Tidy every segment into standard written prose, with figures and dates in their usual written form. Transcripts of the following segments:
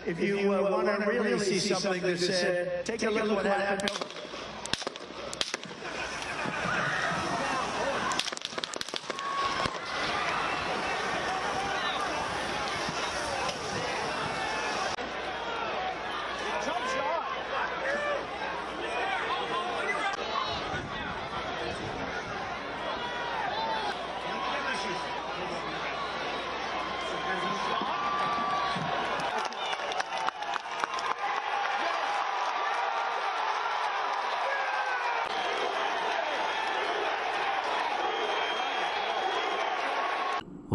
If you want to really see something that's sad, take a look what happened.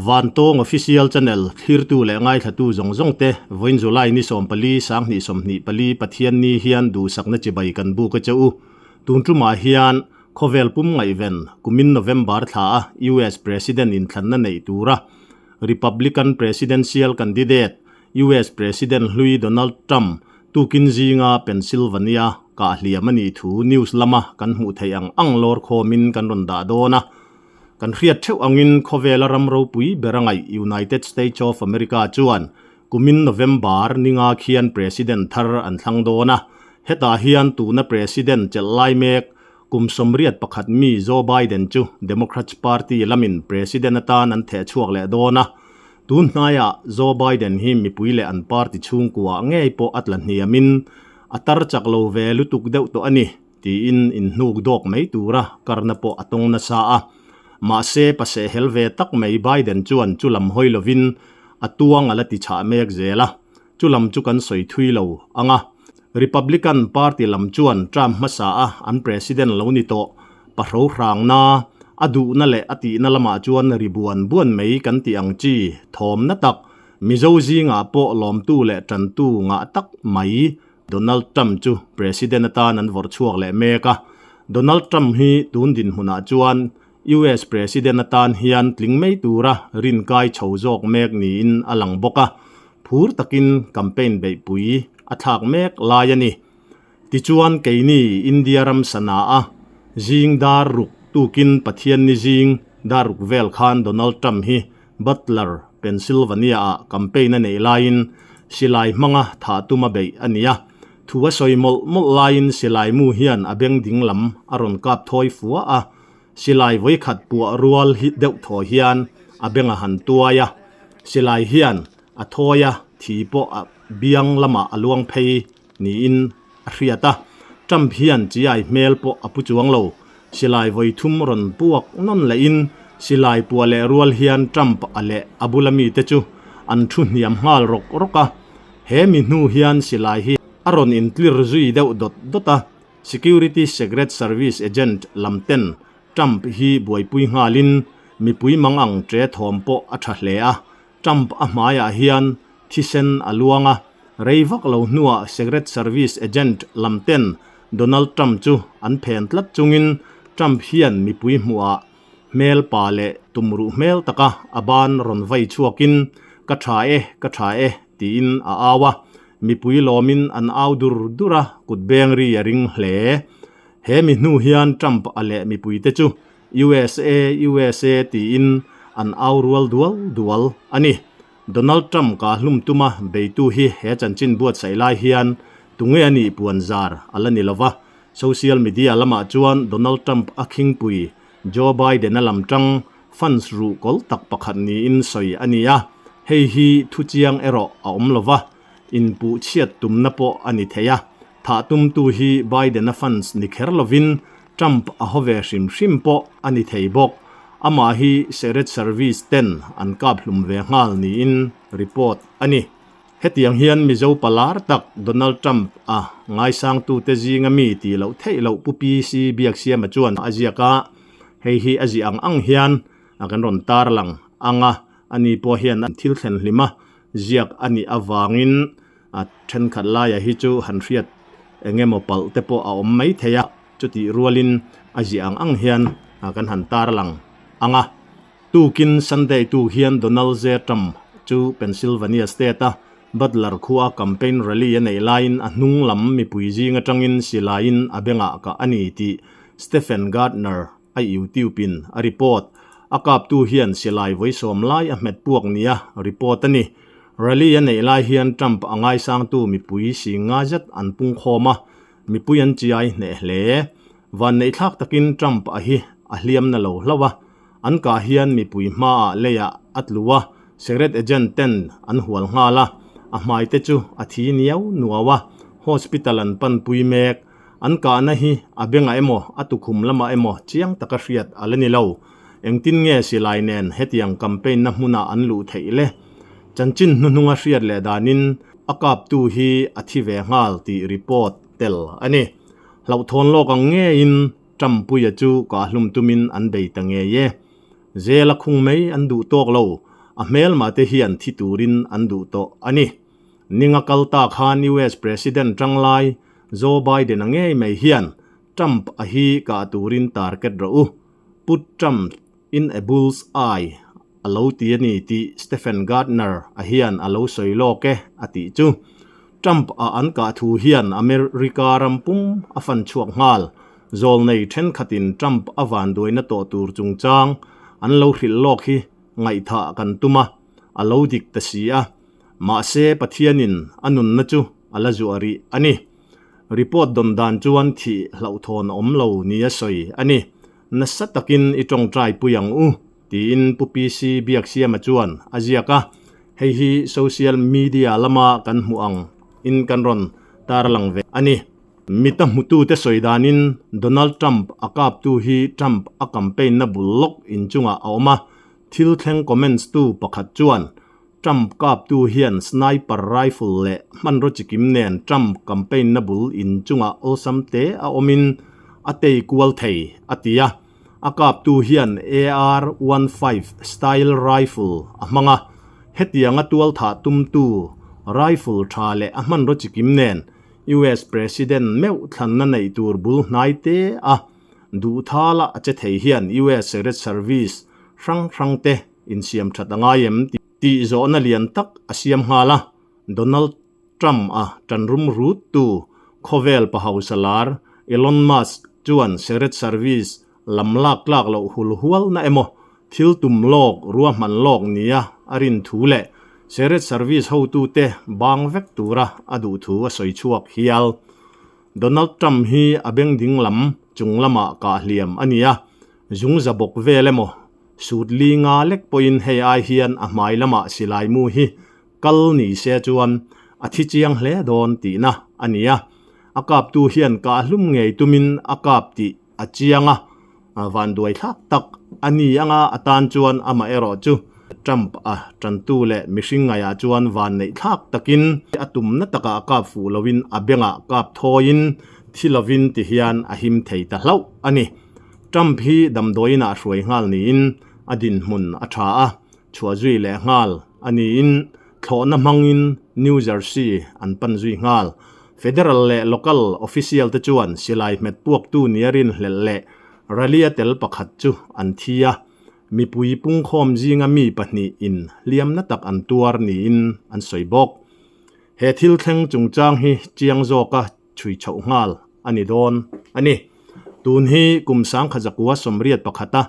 Vantawng Official Channel thlirtu leh ngaithlatu zawng zawng te vawiin July ni 14 2024 Pathianni hian duhsakna chibai kan buk a che u. Tun tumah hian Khawvel pum ngaihven kumin November thla a US President inthlanna neih tura Republican Presidential candidate US President hlui Donald Trump tukin zinga Pennsylvania kah hliam a nih thu news lama kan hmuh theih ang ang lawr khawmin kan rawn dah dawn a. Kan hriat theuh angin khawvela ram ropui ber a ngaih United States of America chuan kumin November ninga khian President thar an thlang dawn a, hetah hian tuna President chelh lai mek Kum 81 mi Joe Biden chu Democrats Party lamin President atan an theh chhuak leh dawn a. Tun hnaiah Joe Biden hi mipui leh an party chhungkua ngei pawh a tla hniamin a tar chak lo ve lutuk deuh tawh a ni, tiin inhnuk dawk mai tura karna pawh a tawng nasa a. Mahse, paseh hel ve tak mai Biden chuan chu lam hawi lovin a tuang a la ti chhah mek zel a. Chu lam chu kan sawi thui lo ang a. Republican Party lam chuan Trump hmasa a an President lo ni tawh. Pahro hrangna, a duhna leh a tihna lamah chuan ri buan buan mai kan tih ang chi thawmna tak Mizo zingah pawh lawmtu leh tantu ngah tak mai Donald Trump chu President atan an vawrh chhuak leh mek a. Donald Trump hi tun dinhmunah chuan US President atan hian tling mai tura rinkai chho zawk mek niin a lang bawk a, phur takin campaign beihpui a thlak mek lai a ni. Tichuan keini India ram sana a zing dar ruk tukin Pathianni zing dar ruk vel khan Donald Trump hi Butler, Pennsylvania-ah campaign a neih laiin silai hmanga thah tum a beih a ni a. Thu a sawi mawlh mawlh laiin silai mu hian a beng ding lam a rawn kap thawi fua a, silai vawikhat puah rual hi deuh thaw hian a beng a han tuai a, silai hian a thawi a, thi pawh a biang lamah a luang phei niin a hriat a. Trump hian chiai hmel pawh a pu chuang lo, silai vawithum rawn puak nawn lehin silai puah leh rual hian Trump a leh a bula mite chu an thu hniam nghal rawk rawk a. He mi hnu hian silai hi a rawn intlir zui deuh dawt dawt a, Security Secret Service agent lam ten Trump hi buaipui nghalin mipui mang ang che thawm pawh a tha hle a, Trump a hmaiah hian thisen a luang a, rei vak lo hnuah Secret Service agent lam ten Donald Trump chu an phen tlat chungin Trump hian mipui hmuhah Hmel pa leh tumruh hmel taka a ban rawn vai chhuakin, Ka tha e, ka tha e, tiin a au a. Mipui lawmin an au dur dur a, kut beng ri a ring hle. He mi hnu hian Trump a leh mipuite chu USA, USA tiin an au rual dual dual a ni. Donald Trump ka hlum tuma beitu hi he chanchin buatsaih lai hian tunge a nih puan zar a la ni lova. Social media lamah chuan Donald Trump a khingpui Joe Biden a lam tang fans ruh kawl tak pakhat niin sawi a ni a, hei hi thu chiang erawh a awm lo va, inpuh chhiat tumna pawh a ni thei a. Thah tumtu hi Biden a fans ni kher lovin Trump a haw ve hrim hrim pawh a ni thei bawk. Amah hi Secret Service ten an kap hlum ve nghal niin report a ni. Hetiang hian Mizo palar tak Donald Trump a ngaisangtute zinga mi tih loh theih loh Pu PC Biaksiama chuan a ziak a, hei hi a ziah ang ang hian a kan rawn tarlang ang a, ani pawh hian thil thlen hlima ziak a nih avangin a thenkhat laia hi chu han hriat eng emaw palh te pawh a awm mai thei a, chutih rualin a ziah ang ang hian kan han tarlang ang a. Tukin Sunday tu hian Donald J. Trump chu Pennsylvania state-a Butler khua campaign rally a neih laiin a hnung lam mipui zing atangin silaiin a bengah kah a ni tih Stephen Gardner a YouTube-in a report. A kaptu hian silai vawisawm lai a hmet puak nia report a ni. Rally a neih lai hian Trump a ngaisangtu mipui sing nga zet an pung khawm a, mipui an chiai hneh hle. Vanneihthlak takin Trump a hi a hliam na lo hlauh a, an kah hian mipui hmaah leiah a tlu a, secret agent ten an hual nghal a, a hmai te chu a thi niau nuau a, hospital an panpui mek. An kahna hi a bengah emaw a tukhum lamah emaw chiang taka hriat a la ni lo. Engtin nge silai nen hetiang campaign na hmunah an luh theih le? Chanchin hnuhnunga hriat leh danin a kaptu hi a thi ve nghal tih report tel a ni. Hlauhthawn lawk ang ngeiin Trumpuia chu kahhlum tumin an bei ta ngei e. Zela khung mai an duh tawk lo, a hmelmah te hian thi turin an duh tawh a ni. Ninga kal ta khan US President tanglai Joe Biden-a ngei mai hian Trump a hi kah turin target rawh u. Put Trump in a bull's eye a lo ti a ni tih Stephen Gardner a hian a lo sawi lawk e a tih chu. Trump a an kah thu hian America ram pum a fan chhuak nghal. Zawlnei thenkhatin Trump a vanduaina tawh tur chungchang an lo hrilh lawk hi ngaihthah kan tum a, a lo dik ta si a. Mahse Pathianin a nunna chu a la zuah rih a ni. Report dawn dan chuan thih hlauhthawn awm lo nia sawi a ni. Nasa takin i tawngtai pui ang u, tiin Pu PC Biaksiama chuan a ziak a. Hei hi social media lama kan hmuh ang in kan rawn tarlang ve a ni. Mita hmutute sawi danin Donald Trump a kaptu hi Trump a campaign na bul lawk inchungah a awm a. Thil thleng comments tu pakhat chuan Trump kaptu hian sniper rifle leh hmanraw chikim nen Trump campaign na bul in chungah awlsam te a awmin a tei kual thei, a ti a. A kaptu hian AR-15 style rifle a hmang a, hetianga tualthah tumtu rifle tha leh a hmanraw chikim nen US President meuh thlanna neih tur bul hnai te a duhthala a che thei hian US Secret Service hrang hrang te Insiam that a ngai em tih zawhna lian tak a siam nghal a, Donald Trump a tanrum rut tu khawvel pa hausa lar Elon Musk chuan Secret Service lam lak tlak loh hul hual na emaw thil tum lawk ruahman lawk nia a rin thu leh Secret Service hotute bang vek tura a duh thu a sawi chhuak hial. Donald Trump hi a beng ding lam chung lamah kah hliam a ni a, zungza bawk vel emaw Sut li nga lek pawhin hei ai hian a hmai lamah silai mu hi kal ni se chuan a thi chiang hle dawn tihna a ni a. A kaptu hian kahhlum ngei tumin a kap tih a chiang a, vanduai thlak tak a ni anga a tan chuan amaherawh chu Trump a tantu leh mihring ngaiah chuan vanneih thlak takin a tumna takah kap fuh loin a bengah kap thawiin thi lovin ti hian a him thei ta hlauh a ni. Trump hi damdawiin ah hruai nghal niin a dinhmun a tha a, chhuah zui leh nghal a niin thlawhna hmangin New Jersey an pan zui nghal. Federal leh local official te chuan silai hmet puaktu nia rinhlelh leh rally a tel pakhat chu an thi a, mipui pungkhawm zinga mi pahnih in hliamna tak an tuar niin an sawi bawk. He thil thleng chungchang hi chiang zawka chhui chhoh nghal a ni dawn a ni. Tun hi kum sangkha zakua sawmriat pakhata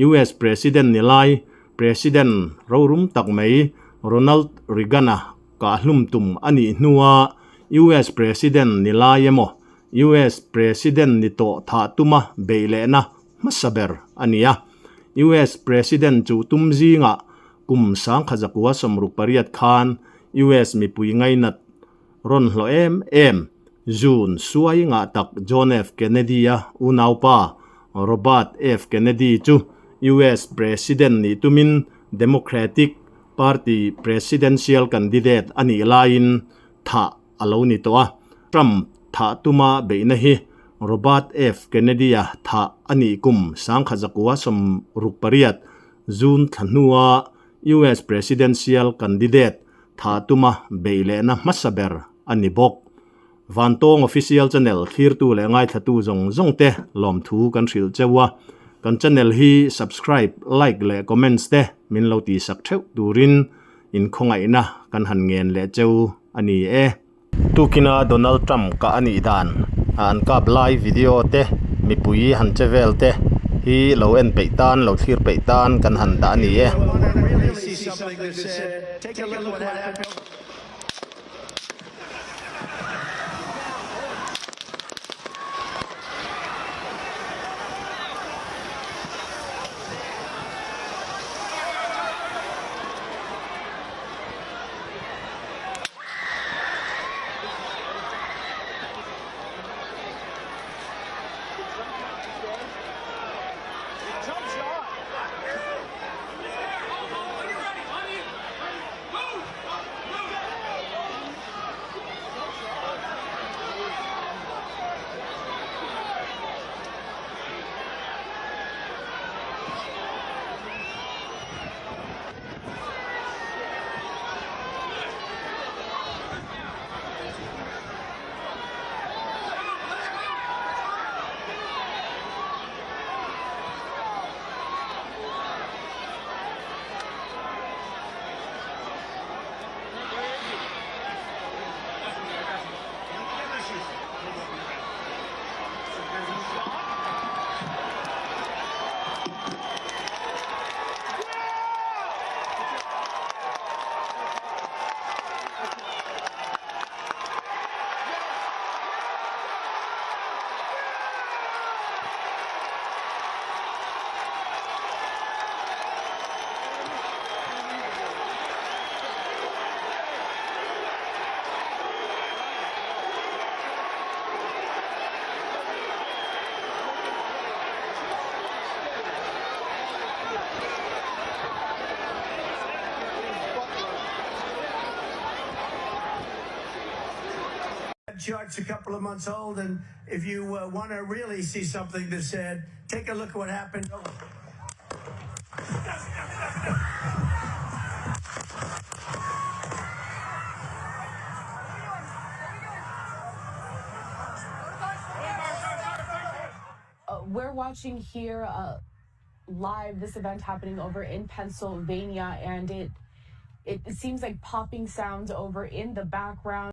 US President ni lai President rorum tak mai Ronald Reagan-a kahhlum tum a nih hnua US President ni lai emaw US President ni tawh thah tuma beih lehna hmasa ber a ni a. US President chu tum zingah kum sangkha zakua 68 khan US mipui ngainat Rawn hlawh em em, June suai ngah tak John F. Kennedy-a unaupa Robert F. Kennedy chu US President nih tumin Democratic Party presidential candidate a nih laiin thah a lo ni tawh a. Trump thah tuma beihna hi Robert F. Kennedy-a thah a nih kum 1968 June thla hnua US presidential candidate Tha tuma beih lehna hmasa ber a ni bawk. Vantawng Official Channel thlirtu leh ngaithlatu zawng zawng te lawmthu kan hrilh cheu a, kan channel hi subscribe, like leh comments te min lo tihsak theuh turin inkhawngaihna kan han ngen leh cheu a ni e. Tukina Donald Trump kah a nih dan a an kap lai video te mipui han che vel te hi lo en peih tan lo thlir peih tan kan han dah a ni e. something that said, take a look what happened. Charts a couple of months old, and if you uh, want to really see something that said, take a look at what happened. Uh, we're watching here uh, live this event happening over in Pennsylvania, and it it seems like popping sounds over in the background.